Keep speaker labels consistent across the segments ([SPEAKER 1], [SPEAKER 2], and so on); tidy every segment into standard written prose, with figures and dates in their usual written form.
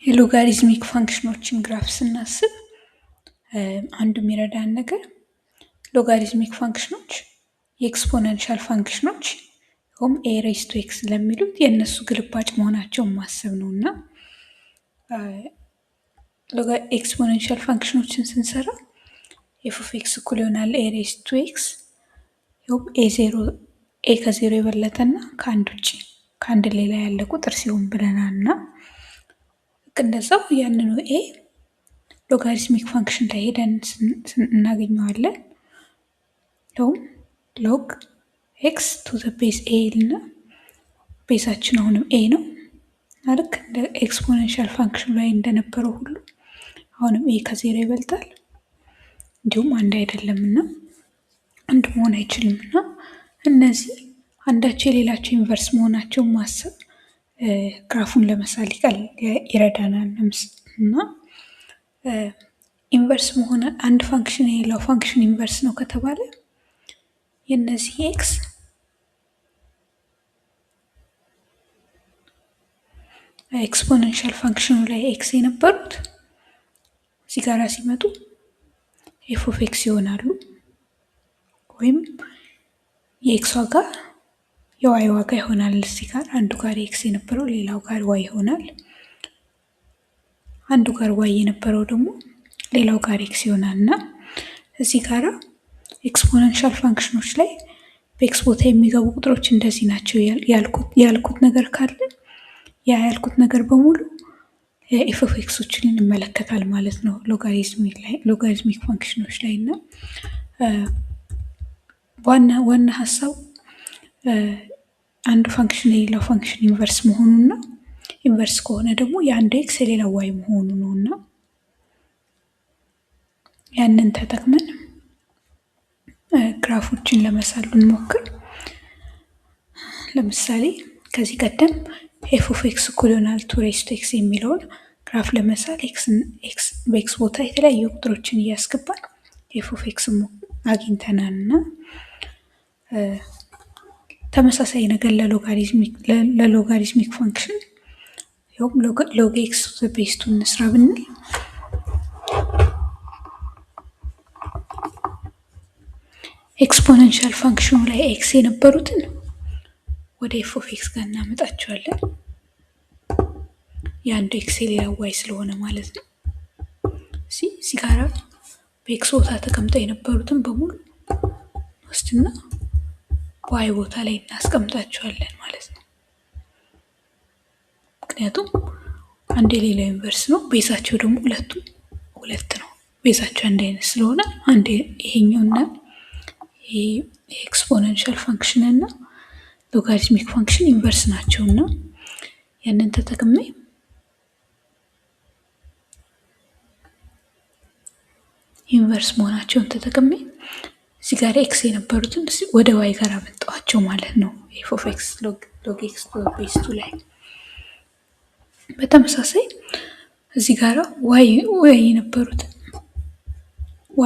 [SPEAKER 1] የ logarithmic function ኦችን graph ስናስብ አንዱ የሚረዳን ነገር ሎጋሪዝሚክ ፋንክሽኖች የኤክስፖነንሻል ፋንክሽኖች ወይም a raised to x ለሚሉት የእነሱ ግልባጭ መሆናቸውን ማሰብ ነው። እና exponential function ኦችን ስንሰራ f of x እኩል ይሆናል a raised to x፣ ይኸውም a ዜሮ a ከዜሮ የበለጠ እና ከአንድ ውጭ ከአንድ ሌላ ያለ ቁጥር ሲሆን ብለናል። እና ልክ እንደዛው ያንኑ a logarithmic function ላይ ሄደን እናገኘዋለን። ይኸውም log x to the base a እና base ኣችን አሁንም a ነው። ልክ እንደ exponential function ላይ እንደነበረው ሁሉ አሁንም a ከዜሮ ይበልጣል፣ እንዲሁም አንድ አይደለም እና አንድ መሆን አይችልም። እና እነዚህ አንዳቸው የሌላቸው inverse መሆናቸውን ማሰብ graph ኡን ለመሳል ይረዳናል። እና inverse መሆን አንድ function የሌላው function inverse ነው ከተባለ የእነዚህ x exponential function ኡ ላይ x የነበሩት እዚህ ጋራ ሲመጡ f of x ይሆናሉ፣ ወይም የ x ዋጋ የ y ዋጋ ይሆናል። እዚህ ጋር አንዱ ጋር x የነበረው ሌላው ጋር y ይሆናል። አንዱ ጋር y የነበረው ደግሞ ሌላው ጋር x ይሆናል። እና እዚህ ጋራ exponential function ኦች ላይ በ x ቦታ የሚገቡ ቁጥሮች እንደዚህ ናቸው ያልኩት ነገር ካለ ያ ያልኩት ነገር በሙሉ f of x ኦችን እንመለከታል ማለት ነው logarithmic function ኦች ላይ። እና ዋና ዋና ሀሳቡ አንዱ function የሌላው function inverse መሆኑና inverse ከሆነ ደግሞ የአንዱ x የሌላው y መሆኑ ነው። እና ያንን ተጠቅመን graph ኦችን ለመሳል ብንሞክር፣ ለምሳሌ ከዚህ ቀደም f of x እኩል ይሆናል two raised to x የሚለውን graph ለመሳል በ x ቦታ የተለያዩ ቁጥሮችን እያስገባን f of x አግኝተናል። እና ተመሳሳይ ነገር ለ logarithmic function ይኸውም log x to the base two እንስራ ብንል exponential function ኡ ላይ x የነበሩትን ወደ f of x ጋር እናመጣቸዋለን። የአንዱ x የሌላው y ስለሆነ ማለት ነው። እዚህ ጋራ በ x ቦታ ተቀምጠው የነበሩትን በሙሉ ወስድና y ቦታ ላይ እናስቀምጣቸዋለን ማለት ነው። ምክንያቱም አንድ የሌላው inverse ነው። Base ኣቸው ደግሞ ሁለቱም ሁለት ነው። Base ኣቸው አንድ አይነት ስለሆነ አንድ ይሄኛውና exponential function እና logarithmic function inverse ናቸው። እና ያንን ተጠቅሜ inverse መሆናቸውን ተጠቅሜ እዚህ ጋር x የነበሩትን ወደ y ጋር አመጣኋቸው ማለት ነው። f of x log x base two ላይ በተመሳሳይ እዚህ ጋር y የነበሩትን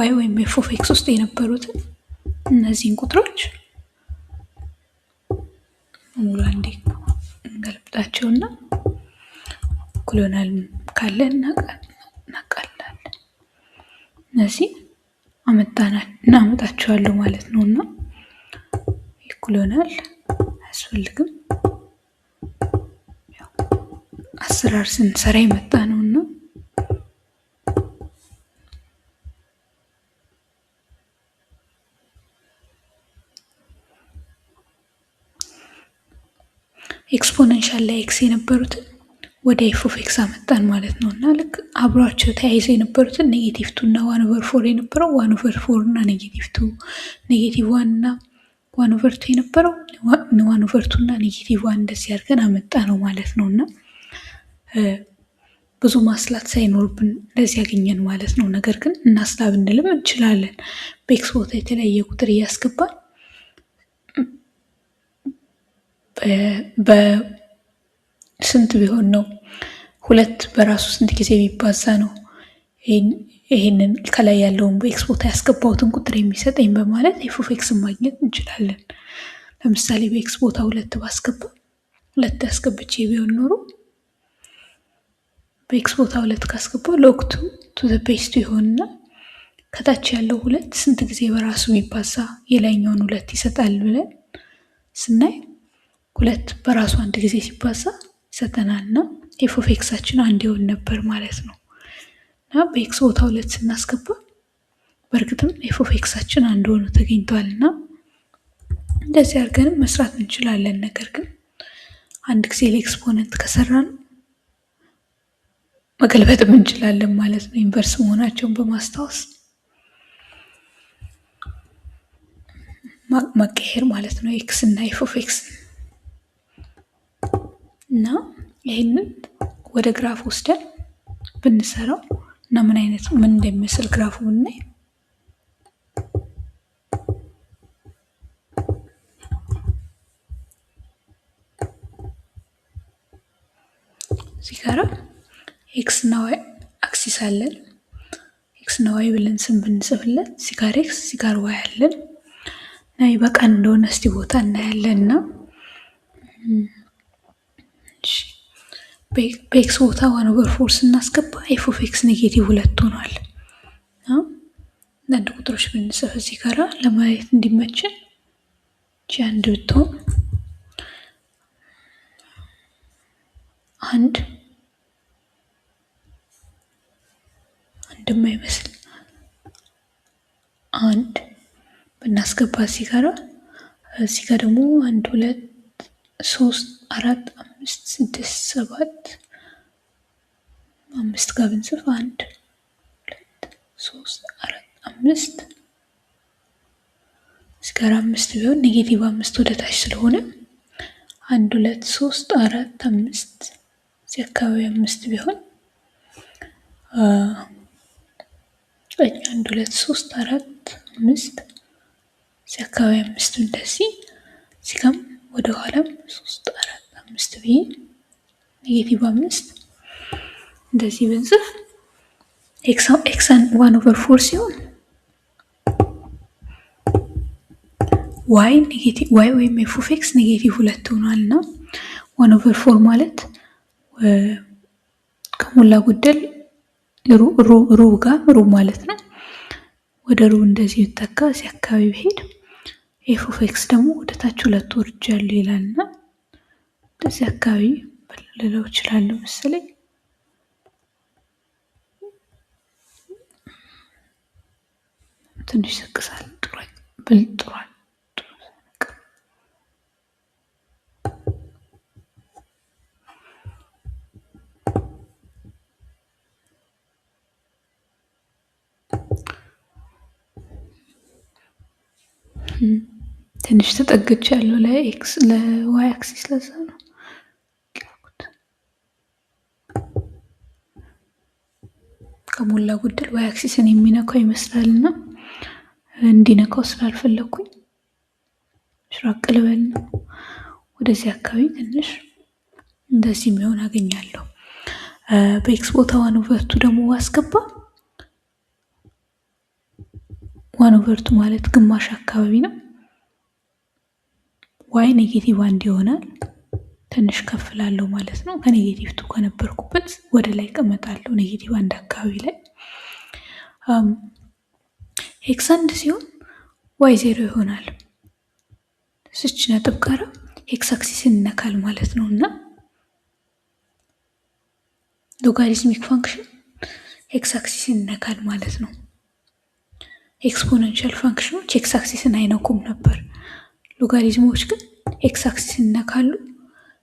[SPEAKER 1] y ወይም f of x ውስጥ የነበሩትን እነዚህን ቁጥሮች በሙሉ አንዴ እንገልብጣቸውና እኩል ይሆናል ካለ እናቃላለን። እነዚህ እናመጣቸዋለሁ ማለት ነው። እና እኩል ይሆናል አያስፈልግም። አሰራር ስንሰራ የመጣ ነው። እና exponential ላይ x የነበሩትን ወደ f of x አመጣን ማለት ነው። እና ልክ አብሯቸው ተያይዘው የነበሩትን negative two እና 1/4 የነበረው 1/4 እና negative two፣ negative one እና 1/2 የነበረው 1/2 እና negative one እንደዚህ አድርገን አመጣ ነው ማለት ነው። እና ብዙ ማስላት ሳይኖርብን እንደዚህ ያገኘን ማለት ነው። ነገር ግን እናስላ ብንልም እንችላለን። በ x ቦታ የተለያየ ቁጥር እያስገባን በስንት ቢሆን ነው ሁለት በራሱ ስንት ጊዜ ቢባዛ ነው ይሄንን ከላይ ያለውን በ x ቦታ ያስገባሁትን ቁጥር የሚሰጠኝ በማለት f of x ን ማግኘት እንችላለን። ለምሳሌ በ x ቦታ ሁለት ባስገባ፣ ሁለት አስገብቼ ቢሆን ኖሮ በ x ቦታ ሁለት ካስገባው log two to the base two ይሆንና ከታች ያለው ሁለት ስንት ጊዜ በራሱ ቢባዛ የላይኛውን ሁለት ይሰጣል ብለን ስናይ ሁለት በራሱ አንድ ጊዜ ሲባዛ ይሰጠናል እና f of x ኣችን አንድ ይሆን ነበር ማለት ነው። እና በ x ቦታ ሁለት ስናስገባ በእርግጥም f of x ኣችን አንድ ሆኖ ተገኝቷል እና እንደዚህ አድርገንም መስራት እንችላለን። ነገር ግን አንድ ጊዜ ለ exponent ከሰራን መገልበጥም እንችላለን ማለት ነው፣ inverse መሆናቸውን በማስታወስ መቀየር ማለት ነው x እና f of x። እና ይህንን ወደ graph ወስደን ብንሰራው እና ምን አይነት ምን እንደሚመስል graph ኡ ብናይ እዚህ ጋራ x እና y axis አለን። x እና y ብለን ስም ብንጽፍለት እዚህ ጋር x እዚህ ጋር y አለን እና ይበቃን እንደሆነ እስቲ ቦታ እናያለን። እና በ x ቦታ 1/4 ስናስገባ f of x negative ሁለት ሆኗል። አንዳንድ ቁጥሮች ብንጽፍ እዚህ ጋራ ለማየት እንዲመችን እቺ አንድ ብትሆን አንድ አንድም አይመስል አንድ ብናስገባ እዚህ ጋራ እዚህ ጋር ደግሞ 1 2 3 4 5 6 7 5 ጋር ብንጽፍ 1 2 3 4 5 እዚህ ጋር 5 ቢሆን negative 5 ወደ ታች ስለሆነ 1 2 3 4 5 እዚህ አካባቢ 5 ቢሆን 1 2 3 4 5 እዚህ አካባቢ 5 እንደዚህ እዚህ ጋርም ወደ ኋላም 3 4 5 ብዬ negative 5 እንደዚህ ብንጽፍ x 1/4 ሲሆን y negative y ወይም f of x negative ሁለት ሆኗል እና 1/4 ማለት ከሞላ ጎደል ሩብ ጋር ሩብ ማለት ነው። ወደ ሩብ እንደዚህ ቢተካ እዚህ አካባቢ ቢሄድ f of x ደግሞ ወደ ታች ሁለት ወርጃለሁ ይላልና እዚህ አካባቢ ልለው እችላለሁ መሰለኝ። ትንሽ ዝቅ ሳል ጥሩ ብል ጥሩ። ትንሽ ተጠግቻለሁ ለ x ለ y axis ለዛ ነው። ከሞላ ጎደል y axis ን የሚነካው ይመስላልና እንዲነካው ስላልፈለኩኝ ራቅ ልበል ነው። ወደዚህ አካባቢ ትንሽ እንደዚህ የሚሆን አገኛለሁ። በ x ቦታ 1/2 ደግሞ አስገባ 1/2 ማለት ግማሽ አካባቢ ነው። y negative 1 ይሆናል። ትንሽ ከፍ እላለሁ ማለት ነው። ከ negative 2 ከነበርኩበት ወደ ላይ እቀመጣለሁ negative 1 አካባቢ ላይ። x 1 ሲሆን y 0 ይሆናል። እዚች ነጥብ ጋራ x axis ን ይነካል ማለት ነው እና logarithmic function x axis ን ይነካል ማለት ነው። exponential function ኖች x axis ን አይነኩም ነበር። ሎጋሪዝሞች ግን x axis ን ይነካሉ።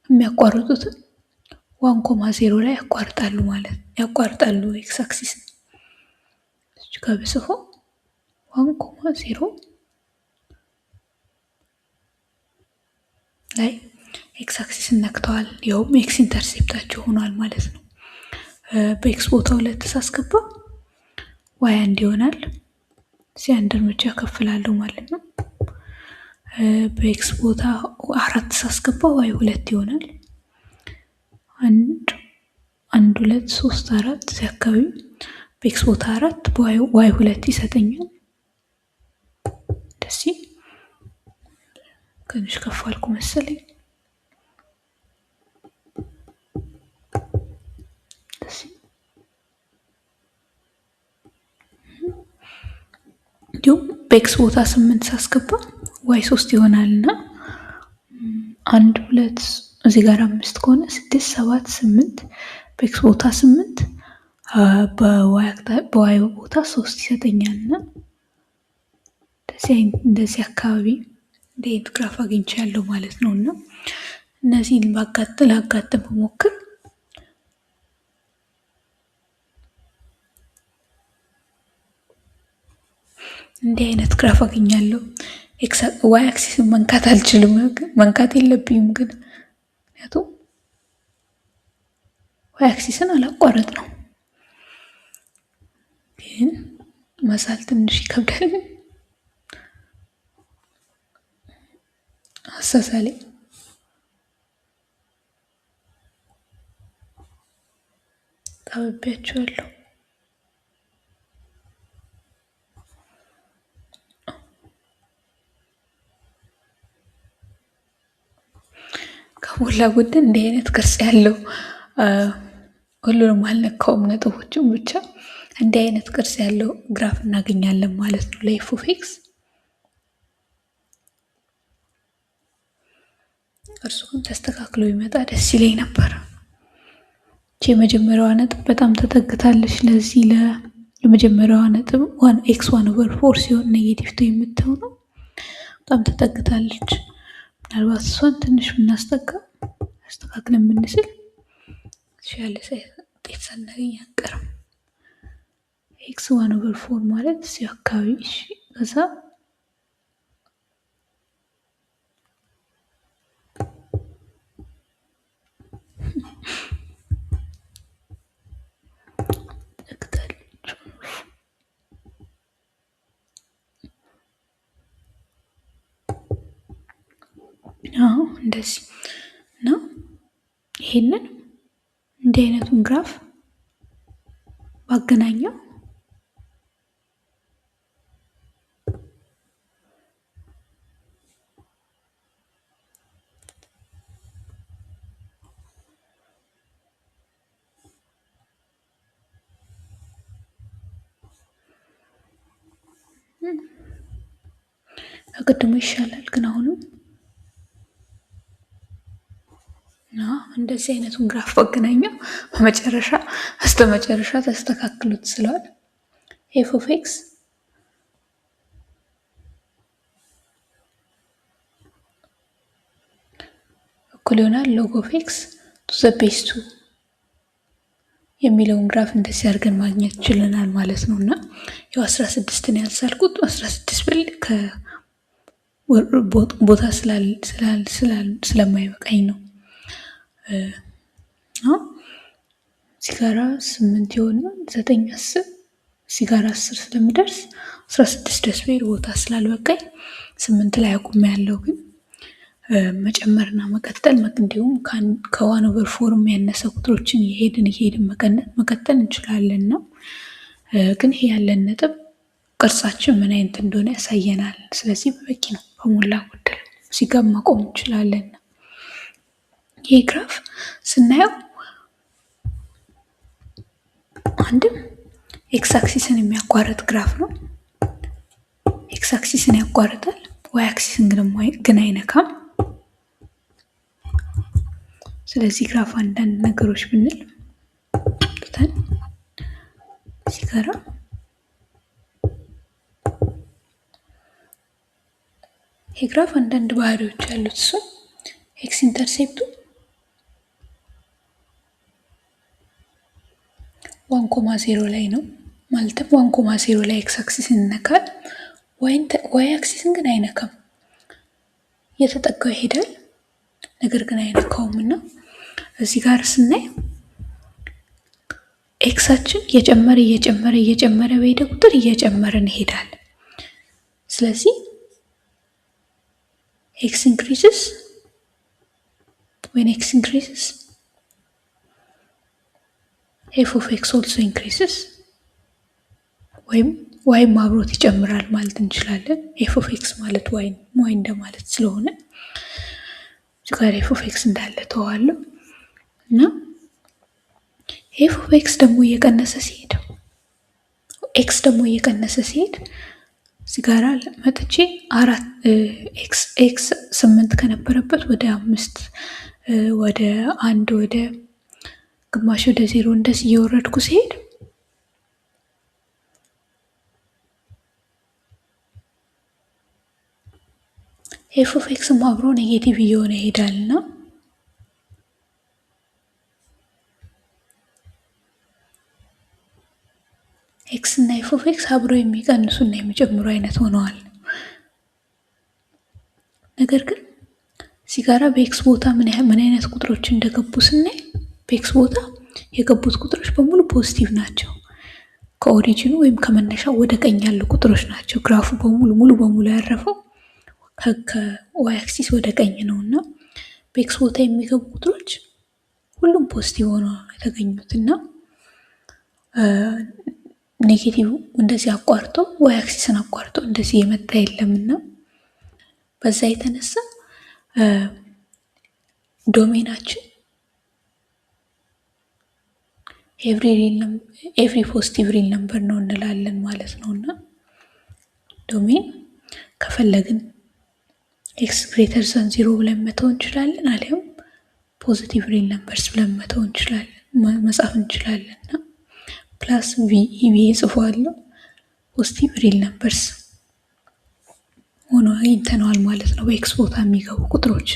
[SPEAKER 1] የሚያቋርጡትም 1,0 ላይ ያቋርጣሉ ማለት ያቋርጣሉ x axis ን። እዚህ ጋር ብጽፈው 1,0 ላይ x axis ን ነክተዋል። ይኸውም x intercept ኣቸው ሆኗል ማለት ነው። በ x ቦታ ሁለት ሳስገባ y 1 ይሆናል። እዚህ አንድ እርምጃ ከፍ እላለሁ ማለት ነው። በ x ቦታ 4 ሳስገባ y 2 ይሆናል። 1 1 2 3 4 እዚህ አካባቢ በ x ቦታ 4 በ y 2 ይሰጠኛል። እንደዚህ ትንሽ ከፍ አልኩ መሰለኝ። እንደዚህ በ x ቦታ 8 ሳስገባ y 3 ይሆናልና 1 2 እዚህ ጋር 5 ከሆነ 6 7 8 በ x ቦታ 8 በ y ቦታ 3 ይሰጠኛልና እንደዚህ አካባቢ እንደ ግራፍ አግኝቻለሁ ማለት ነውና እነዚህን ላጋጥም ብሞክር እንዲህ አይነት ግራፍ አገኛለሁ። y axis ን መንካት አልችልም፣ መንካት የለብኝም ግን ምክንያቱም y axis ን አላቋረጥ ነው። ግን መሳል ትንሽ ይከብዳል። አሳሳሌ ጠብቤያቸዋለሁ። ከሞላ ጎደል እንዲህ አይነት ቅርጽ ያለው ሁሉንም አልነካውም ነጥቦችን ብቻ እንዲህ አይነት ቅርጽ ያለው ግራፍ እናገኛለን ማለት ነው ለ f of x። እርሱ ግን ተስተካክሎ ቢመጣ ደስ ይለኝ ነበር። የመጀመሪያዋ ነጥብ በጣም ተጠግታለች ለዚህ ለመጀመሪያዋ ነጥብ x 1/4 ሲሆን negative 2 የምትሆነው በጣም ተጠግታለች። ምናልባት እሷን ትንሽ ብናስጠጋ አስተካክለን ብንስል የተሻለ ውጤት ሳናገኝ አንቀርም። x 1/4 ማለት እዚሁ አካባቢ እሺ፣ ከዛ እንደዚህ እና ይሄንን እንዲህ አይነቱን ግራፍ ባገናኘው ከቅድሙ ይሻላል። ግን አሁንም እንደዚህ አይነቱን ግራፍ ባገናኘው በመጨረሻ በስተመጨረሻ ተስተካክሎት ስለዋል። f of x እኩል ይሆናል log of x to the base 2 የሚለውን ግራፍ እንደዚህ አድርገን ማግኘት ችለናል ማለት ነው። እና ያው 16 ነው ያልሳልኩት 16 ብል ቦታ ስለማይበቃኝ ነው። እዚህ ጋራ 8 ይሆናል 9 10 እዚህ ጋራ 10 ስለሚደርስ 16 ደስ ቢል ቦታ ስላልበቃኝ 8 ላይ አቁሜያለሁ። ግን መጨመርና መቀጠል እንዲሁም ከ1/4 ያነሰ ቁጥሮችን እየሄድን መቀጠል እንችላለን ነው። ግን ይሄ ያለን ነጥብ ቅርጻችን ምን አይነት እንደሆነ ያሳየናል። ስለዚህ በቂ ነው በሞላ ጎደል እዚህ ጋር ማቆም እንችላለን። ይሄ ግራፍ ስናየው አንድም ኤክስ አክሲስን የሚያቋርጥ ግራፍ ነው። ኤክስ አክሲስን ያቋርጣል፣ y axis ን ግን አይነካም። ስለዚህ ግራፍ አንዳንድ ነገሮች ብንል እዚህ ጋራ ይሄ ግራፍ አንዳንድ ባህሪዎች ያሉት እሱ x intercept ኡ 1.0 ላይ ነው። ማለትም 1.0 ላይ x axis ን ይነካል፣ y axis ን ግን አይነካም። እየተጠጋው ይሄዳል፣ ነገር ግን አይነካውም። እና እዚህ ጋር ስናይ x ኣችን እየጨመረ እየጨመረ እየጨመረ በሄደ ቁጥር እየጨመረን ይሄዳል። ስለዚህ x increases when x increases f of x also increases ወይም y ም አብሮት ይጨምራል ማለት እንችላለን። f of x ማለት y እንደማለት ስለሆነ እዚህ ጋር f of x እንዳለ ተዋለሁ እና f of x ደግሞ እየቀነሰ ሲሄድ x ደግሞ እየቀነሰ ሲሄድ እዚህ ጋር መጥቼ አራት x 8 ከነበረበት ወደ 5 ወደ 1 ወደ ግማሽ ወደ 0 እንደዚህ እየወረድኩ ሲሄድ f of x አብሮ negative እየሆነ ይሄዳልና x እና f of x አብሮ የሚቀንሱና የሚጨምሩ አይነት ሆነዋል። ነገር ግን እዚህ ጋራ በ x ቦታ ምን አይነት ቁጥሮች እንደገቡ ስናይ በ x ቦታ የገቡት ቁጥሮች በሙሉ positive ናቸው። ከኦሪጂኑ ወይም ከመነሻው ወደ ቀኝ ያሉ ቁጥሮች ናቸው። ግራፉ በሙሉ ሙሉ በሙሉ ያረፈው ከ y axis ወደ ቀኝ ነውና በ x ቦታ የሚገቡ ቁጥሮች ሁሉም positive ሆነው የተገኙትና negative እንደዚህ አቋርጦ y axis ን አቋርጦ እንደዚህ የመጣ የለምና በዛ የተነሳ domain ኣችን every positive real number ነው እንላለን ማለት ነውና domain ከፈለግን x greater than 0 ብለን መተው እንችላለን፣ አሊያም positive real numbers ብለን መተው እንችላለን፣ መጻፍ እንችላለንና plus v ብዬ ጽፈዋለሁ። positive real numbers ሆኖ አግኝተነዋል ማለት ነው በ x ቦታ የሚገቡ ቁጥሮች።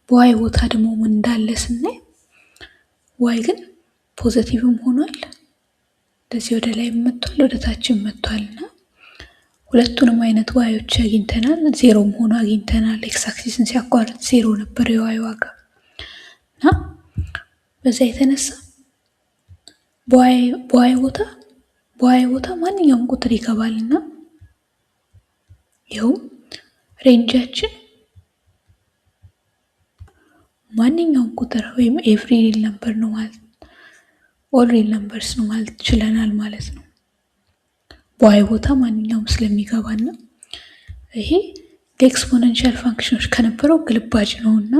[SPEAKER 1] በ y ቦታ ደግሞ ምን እንዳለ ስናይ y ግን positive ም ሆኗል፣ እንደዚህ ወደ ላይ መጥቷል፣ ወደ ታችም መጥቷልና ሁለቱንም አይነት y ዎች አግኝተናል። ዜሮም ሆኖ አግኝተናል። ኤክስ አክሲስን ሲያቋርጥ ዜሮ ነበር የ y ዋጋ እና በዛ የተነሳ በ y ቦታ ማንኛውም ቁጥር ይገባልና ይኸውም range ኣችን ማንኛውም ቁጥር ወይም every real number ነው ማለት all real numbers ነው ማለት ችለናል ማለት ነው። በ y ቦታ ማንኛውም ስለሚገባና ይሄ ለ exponential function ኦች ከነበረው ግልባጭ ነውና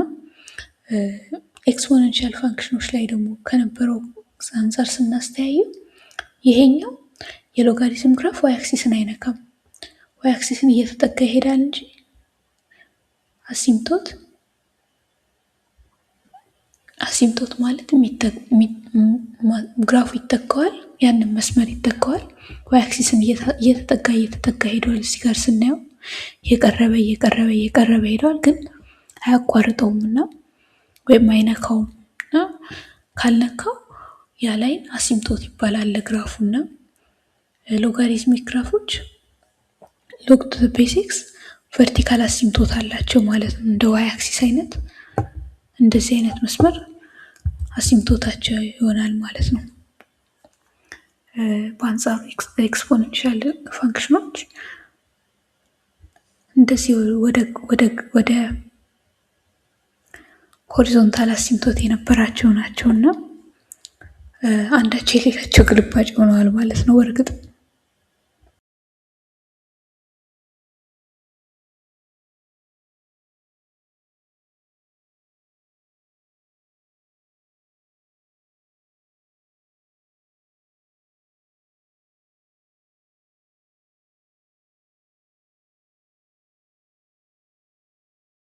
[SPEAKER 1] exponential function ኦች ላይ ደግሞ ከነበረው አንፃር ስናስተያየው ይሄኛው የሎጋሪዝም ግራፍ y axis ን አይነካም። y axis ን እየተጠጋ ይሄዳል እንጂ asymptote ማለት ግራፉ ይተካዋል፣ ያንን መስመር ይተካዋል። y axis ን እየተጠጋ እየተጠጋ ሄዷል። እዚህ ጋር ስናየው እየቀረበ እየቀረበ እየቀረበ ሄዷል፣ ግን አያቋርጠውምና ወይም አይነካውምና ካልነካው ያ line asymptote ይባላል ለግራፉና logarithmic ግራፎች log to the base x vertical asymptote አላቸው ማለት ነው። እንደ y axis አይነት እንደዚህ አይነት መስመር asymptote ኣቸው ይሆናል ማለት ነው። በአንጻሩ exponential function ኦች እንደዚህ ወደ horizontal asymptote የነበራቸው ናቸውና አንዳቸው የሌላቸው ግልባጭ ሆነዋል ማለት ነው። በእርግጥ